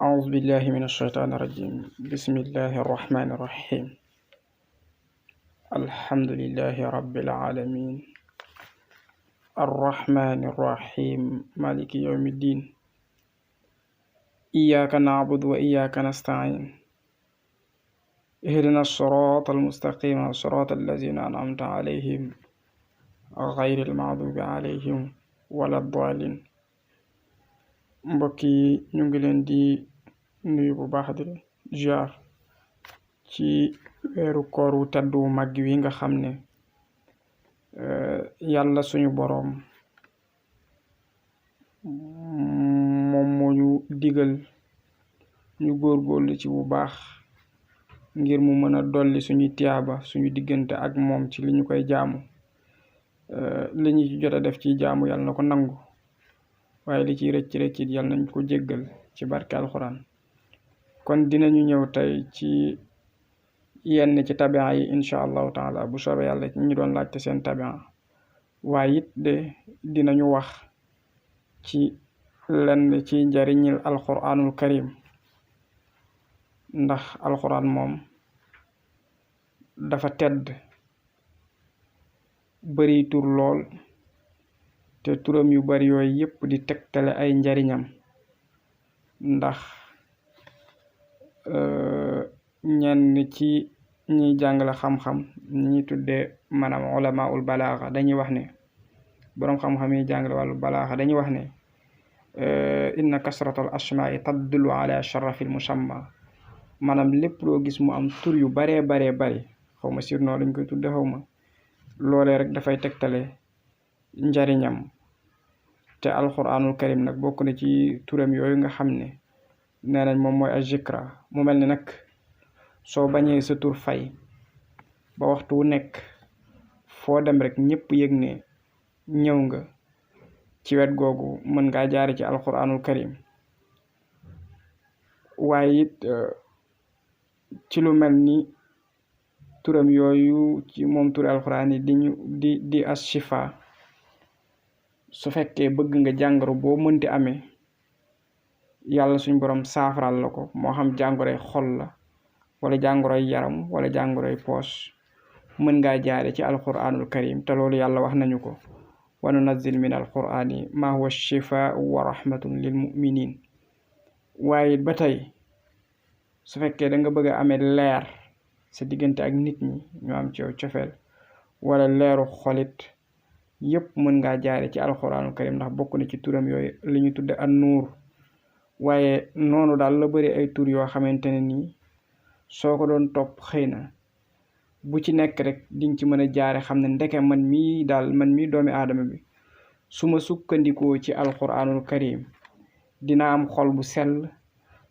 أعوذ بالله من الشيطان الرجيم. بسم الله الرحمن الرحيم. الحمد لله رب العالمين الرحمن الرحيم مالك يوم الدين. إياك نعبد وإياك نستعين. اهدنا الصراط المستقيم صراط الذين أنعمت عليهم غير المغضوب عليهم ولا الضالين. mbokk yi ñu ngi leen di nuyu bu baax di ziar ci weeru koor wu tedd wu mag wi nga xam ne yàlla suñu boroom moom moo ñu digal ñu góorgóorlu ci bu baax ngir mu mën a dolli suñuy tiyaaba suñu diggante ak moom ci li ñu koy jaamu. li ñu ci jot a def ci jaamu yàlla na ko nangu, waaye li ciy rëcc rëccit yàlla nañ ko jéggal ci barke alxuraan. kon dinañu ñëw tey ci yenn ci tabia yi incha allahu taala bu soobee yàlla ñu doon laajte seen tabia, waaye it de dinañu wax ci lenn ci njariñil alquranul karim, ndax alquran moom dafa tedd bari tur lool, te turam yu bari yooyu yépp di tegtale ay njariñam. ndax ñenn ci ñiy jàngale xam-xam ñi tuddee maanaam ulamaul balaaxa dañuy wax ne boroom xam-xam yi jàngale wàllu balaaxa dañuy wax ne inna kasratal asmaai tadullu ala sharafil musamma. maanaam lépp loo gis mu am tur yu baree bari, xaw ma sirnoo lañ koy tudde xaw ma loolee rek dafay tegtale njariñam. te alquranul karim nag bokk na ci turam yooyu nga xam ne nee nañ moom mooy azikra. mu mel ni nag soo bañee sa tur fay ba waxtu wu nekk foo dem rek ñëpp yëg ne ñëw nga ci wet googu, mën ngaa jaare ci alquranul karim. waaye it ci lu mel ni turam yooyu ci moom turi alquran yi di ashifa. su fekkee bëgg nga jàngoro boo mënti amee yàlla suñ borom saafaral la ko, moo xam jàngoroy xol la wala jàngoroy yaram wala jàngoroy poos, mën ngaa jaare ci alquranul karim. te loolu yàlla wax nañu ko, wa nunazzil min alqurani ma huwa shifaau wa rahmatun lil muminin. waaye ba tey su fekkee da nga bëgg a amee leer sa diggante ak nit ñi ñu am ci yow cofeel wala leeru xolit, yépp mën ngaa jaare ci alquranul karim, ndax bokk na ci turam yooyu li ñu tudde an nuur. waaye noonu daal la bëri ay tur yoo xamante ne nii soo ko doon topp xëy na bu ci nekk rek diñ ci mën a jaare xam ne ndeke man mii doomi aadama bi su ma sukkandikoo ci alquranul karim dinaa am xol bu sell.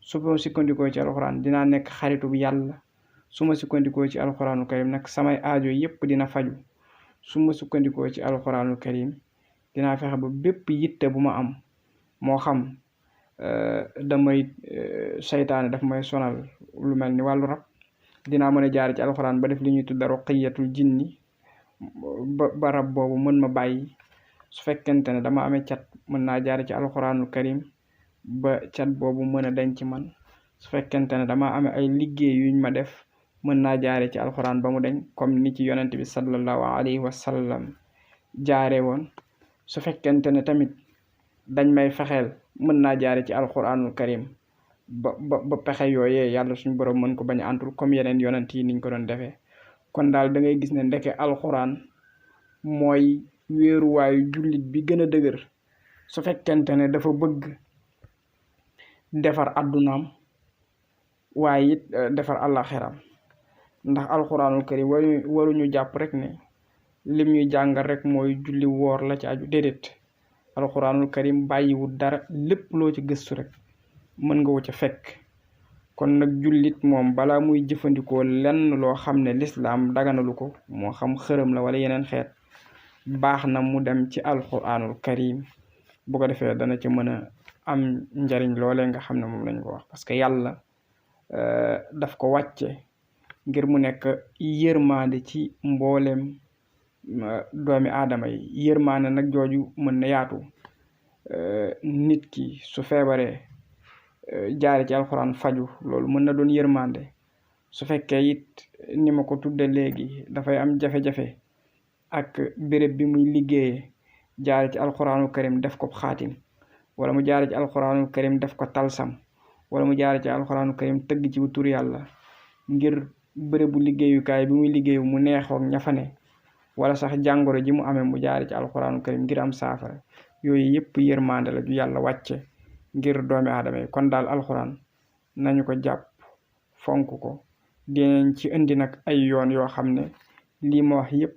su ma sukkandikoo ci alquran dinaa nekk xaritu bu yàlla. su ma sukkandikoo ci alquranul karim nag samay aajo yépp dina faju. su ma sukkandikoo ci alquranul karim dinaa fexe ba bépp yitte bu ma am, moo xam seytaane daf may sonal lu mel ni wàllu rab, dinaa mën a jaar ci alxuraan ba def li ñuy tudda ruqiyatul jinni ba rab boobu mën ma bàyyi. su fekkente ne dama amee cat mën naa jaar ci alxuraanul karim ba cat boobu mën a denc man. su fekkente ne dama amee ay liggéey yuñ ma def mën naa jaare ci alxuraan ba mu deñ, comme ni ci yonent bi sallallahu alayhi wa sallam jaare woon. su fekkente ne tamit dañ may fexeel mën naa jaare ci alquranul karim ba pexe yooyee yàlla suñu borom mën ko bañ a antul comme yeneen yonent yi niñ ko doon defee. kon daal da ngay gis ne ndeke alquran mooy wéeruwaayu jullit bi gën a dëgër su fekkente ne dafa bëgg defar addunaam waaye it defar àllaxiram. ndax alquranul karim waruñu jàpp rek ne lim ñuy jàngal rek mooy julli woor la ci aju, déedéet. alquranul karim bàyyiwul dara, lépp loo ci gëstu rek mën nga ko ca fekk. kon nag jullit moom balaa muy jëfandikoo lenn loo xam ne lislaam daganalu ko, moo xam xërëm la wala yeneen xeet, baax na mu dem ci alquranul karim. bu ko defee dana ci mën a am njariñ loolee nga xam ne moom lañ ko wax, parce que yàlla daf ko wàcce ngir mu nekk yërmande ci mboolem doomi aadama yi. yërmande nag jooju mën na yaatu. nit ki su feebaree jaare ci alxuraan faju loolu mën na doon yërmande. su fekkee it ni ma ko tudde léegi dafay am jafe-jafe ak béréb bi muy liggéeyee jaare ci alxuraanul karim def ko xaatim, wala mu jaare ci alxuraanul karim def ko talsam, wala mu jaare ci alxuraanul karim tëgg ci tur yàlla ngir bérébu liggéeyukaay bi muy liggéeyu mu neexook ña fa ne, wala sax jàngoro ji mu amee mu jaare ci alxuraanul karim ngir am saafara. yooyu yëpp yërmande la ju yàlla wàcce ngir doomi aadama yi. kon daal alxuraan nañu ko jàpp fonk ko. dinañ ci indi nag ay yoon yoo xam ne lii ma wax yëpp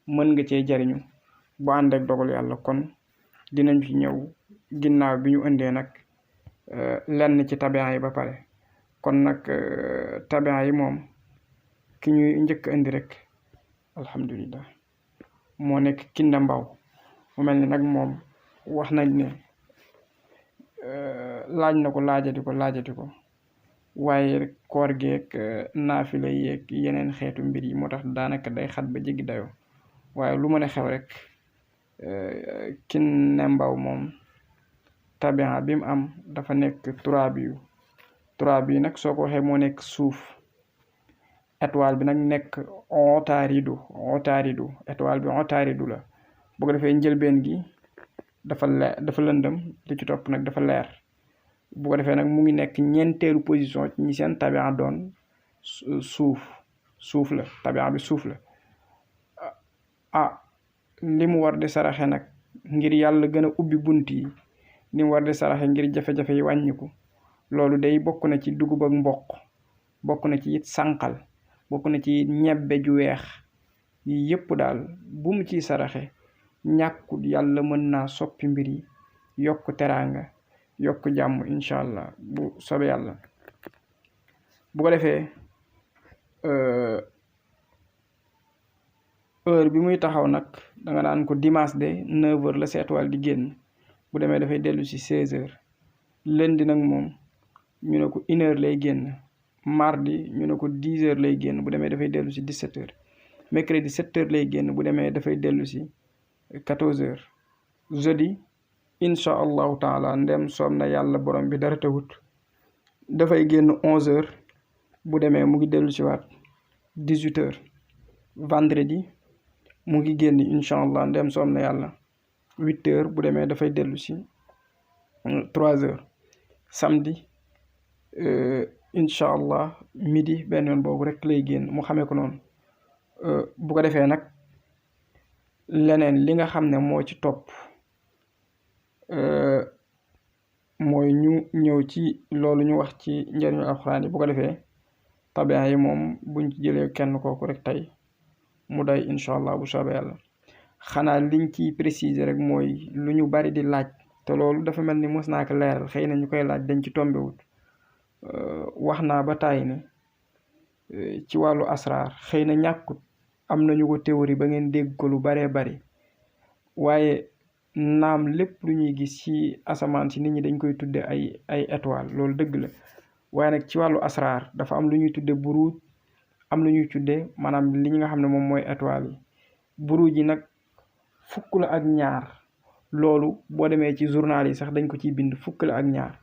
mën nga cee jariñu bu ànd ak dogal yàlla. kon dinañ ci ñëw ginnaaw bi ñu indee nag lenn ci tabian yi ba pare. kon nag tabian yi moom ki ñuy njëkk indi rek alhamdulillah moo nekk Kinda Mbaw. mu mel ni nag moom wax nañ ne laaj na ko laajati ko waaye koor geeg naafila yeeg yeneen xeetu mbir yi moo tax daanaka day xat ba jéggi dayoo. waaye lu mën a xew rek Kinda Mbaw moom tabian bi mu am dafa nekk turaab yi nag soo ko waxee moo nekk suuf. étoile bi nag nekk Otaaridu étoile bi Otaaridu la. bu ko defee njëlbeen gi dafa lëndëm, li ci topp nag dafa leer. bu ko defee nag mu ngi nekk ñeenteelu position ci ñi seen tabian doon suuf la. tabian bi suuf la. li mu war di saraxe nag ngir yàlla gën a ubbi bunt yi, li mu war di saraxe ngir jafe-jafe yi wàññiku, loolu day bokk na ci dugub ak mboq, bokk na ci it sànqal, bokk na ci ñebbe ju weex. yi yëpp daal bu mu ciy saraxe ñàkkut yàlla mën naa soppi mbir yi, yokk teraanga, yokk jàmm incha allah bu sobe yàlla. bu ko defee heure bi muy taxaw nag danga naan ko dimanche de 9h la sa étoile di génn, bu demee dafay dellu si 16h. lundi nag moom ñu ne ko 1h lay génn. mardi ñu ne ko 10h lay génn, bu demee dafay dellu si 17h. mercredi 7h lay génn, bu demee dafay dellu si 14h. jeudi incha allahu taala ndem soob na yàlla borom bi dara tawut dafay génn 11h, bu demee mu ngi dellu si waat 18h. vendredi mu ngi génn incha allah ndem soob na yàlla 8h, bu demee dafay dellu si 3h. samedi incha allah midi benn yoon boobu rek lay génn, mu xamee ko noonu. bu ko defee nag leneen li nga xam ne moo ci topp mooy ñu ñëw ci loolu ñu wax ci njëriñu alxuraan yi. bu ko defee tabian yi moom buñ ci jëlee kenn kooku rek tey mu day incha allah bu soobee yàlla. xanaa liñ ciy préciser rek mooy lu ñu bari di laaj, te loolu dafa mel ni mos naa ko leeral, xëy na ñu koy laaj dañ ci tombewut. wax naa ba tàyyi ne ci wàllu asraar xëy na ñàkkut am nañu ko théorie ba ngeen dégg ko lu baree bari, waaye naam lépp lu ñuy gis ci asamaan si nit ñi dañ koy tudde ay étoile, loolu dëgg la. waaye nag ci wàllu asraar dafa am lu ñuy tudde buruuj, am lu ñuy tudde maanaam li nga xam ne moom mooy étoile yi. buruuj yi nag fukk la ak ñaar, loolu boo demee ci journal yi sax dañ ko ciy bind, fukk la ak ñaar.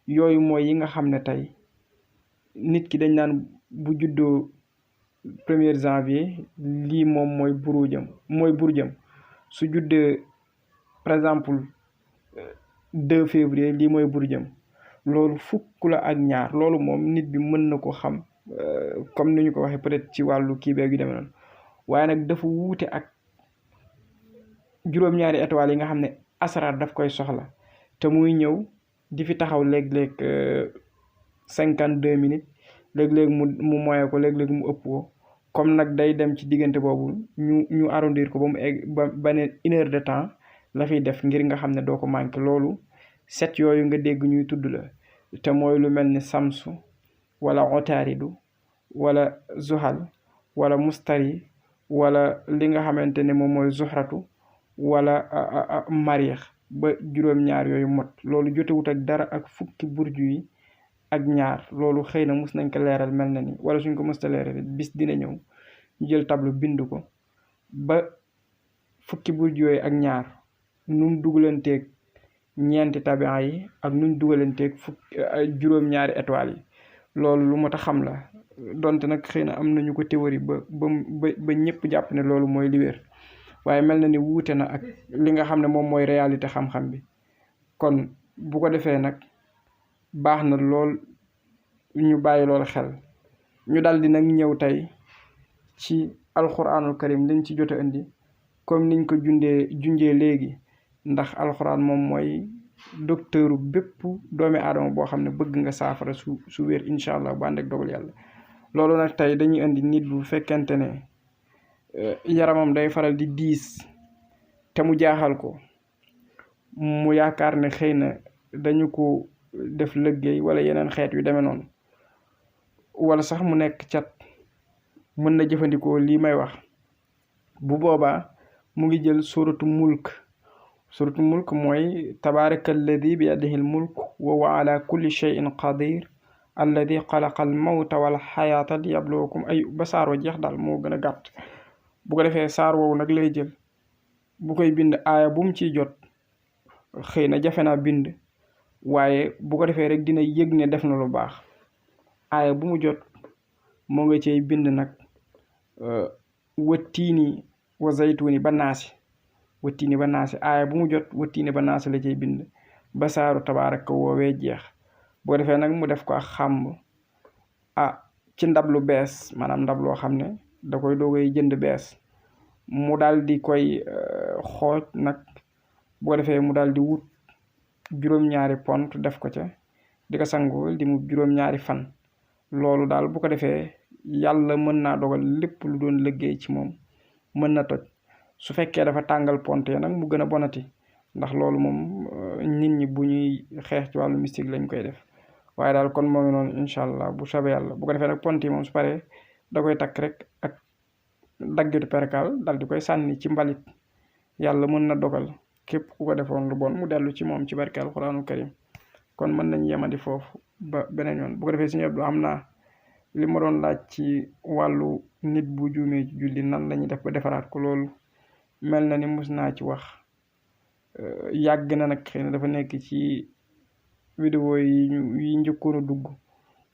yooyu mooy yi nga xam ne tey nit ki dañ naan bu juddoo 1er janvier lii moom mooy burujam, su juddee par exemple 2 février lii mooy burujam. loolu fukk la ak ñaar. loolu moom nit bi mën na ko xam comme ni ñu ko waxee peut-être ci wàllu kii beeg yu demee noonu, waaye nag dafa wuute ak juróom-ñaari étoiles yi nga xam ne asraar daf koy soxla, te muy ñëw di fi taxaw léeg-léeg 52 minutes, léeg-léeg mu moye ko, léeg-léeg mu ëpp ko. comme nag day dem ci diggante boobu ñu arrondir ko ba mu egg ba ne 1 heure de temps la fiy def ngir nga xam ne doo ko manqué. loolu 7 yooyu nga dégg ñuy tudd la, te mooy lu mel ni samsu wala otaaridu wala zuhal wala mustari wala li nga xamante ne moom mooy zuhratu wala mariix ba juróom-ñaar yooyu mot. loolu jotewut ak dara ak fukki burju yi ak ñaar. loolu xëy na mus nañ ko leeral mel na ni, wala suñ ko musta leeral bis dina ñëw ñu jël tableau bind ko ba fukki burju yooyu ak ñaar nu mu dugalanteeg ñeenti tabia yi ak nuñ dugalanteeg juróom-ñaari étoiles yi loolu lu mat a xam la donte nag xëy na am nañu ko théorie ba ñëpp jàpp ne loolu mooy li wér waaye mel na ni wuute na ak li nga xam ne moom mooy réalité xam-xam bi kon bu ko defee nag baax na lool ñu bàyyi loolu xel ñu dal di nag ñëw tey ci alxuraanul karim liñ ci jot a indi comme niñ ko junjee léegi ndax alxuraan moom mooy docteuru bépp doomi aadama boo xam ne bëgg nga saafara su wér incha allah bu ànd ak dogal yàlla loolu nag tey dañuy indi nit bu fekkente ne yaramam day faral di diis te mu jaaxal ko mu yaakaar ne xëy na dañu ko def liggéey wala yeneen xeet yu demee noonu wala sax mu nekk cat mën na jëfandikoo lii may wax bu boobaa mu ngi jël suratu mulk mooy tabaraka alladi bi yadihi al mulk wa huwa ala kulli shay'in qadir alladi xalaqa al mawta wal xayaata li yabluwakum ay ba saar wa jeex daal moo gën a gàtt bu ko defee saar woowu nag lay jël bu koy bind aaya bu mu ciy jot xëy na jafe naa bind waaye bu ko defee rek dina yëg ne def na lu baax aaya bu mu jot moo nga cey bind nag wattiini wa zaytuuni ba naasi aaya bu mu jot wattiini ba naasi la cey bind ba saaru tabaaraka woowee jeex bu ko defee nag mu def ko xàmb ci ndab lu bees maanaam ndab loo xam ne da koy doogay jënd bees mu daal di koy xooj nag bu ko defee mu daal di wut juróom-ñaari pont def ko ca di ko sangoo di mu juróom-ñaari fan loolu daal bu ko defee yàlla mën naa dogal lépp lu doon liggéey ci moom mën na toj su fekkee dafa tàngal pont ya nag mu gën a bonati ndax loolu moom nit ñi bu ñuy xeex ci wàllu mystique lañ koy def waaye daal kon moo ngi noonu incha allah bu soobee yàlla bu ko defee nag pont yi moom su paree da koy takk rek ak daggitu perkal dal di koy sànni ci mbalit yàlla mën na dogal képp ku ko defoon lu bon mu dellu ci moom ci barke alxuraanul karim kon mën nañ yemandi foofu ba beneen yoon bu ko defee suñu Abdou xam naa li ma doon laaj ci wàllu nit bu juumee ci julli nan la ñuy def ba defaraat ko loolu mel na ni mus naa ci wax yàgg na nag xëy na dafa nekk ci vidéo yi njëkkoon a dugg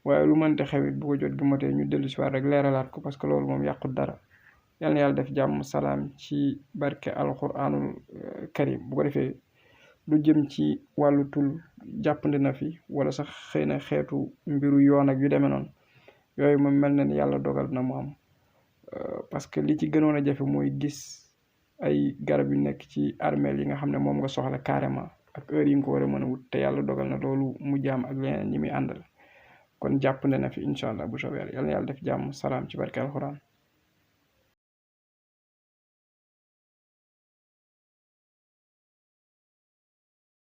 waaye lu mënte xewit bu ko jot gi motee ñu dellu si waat rek leeralaat ko parce que loolu moom yàqut dara yal na yàlla def jàmm salaam ci barke alxuraanul karim bu ko defee lu jëm ci wàllu tul jàppandi na fi wala sax xëy na xeetu mbiru yoon ak yu demee noonu yooyu moom mel na ni yàlla dogal na mu am parce que li ci gënoon a jafe mooy gis ay garab yu nekk ci armeel yi nga xam ne moom nga soxla carrément ak heure yi nga ko war a mën a wut te yàlla dogal na loolu mu jaam ak leneen ñi muy àndal kon jàppandi na fi incha allah bu soobee yàlla na yàlla def jàmm salaam ci barke alxuraan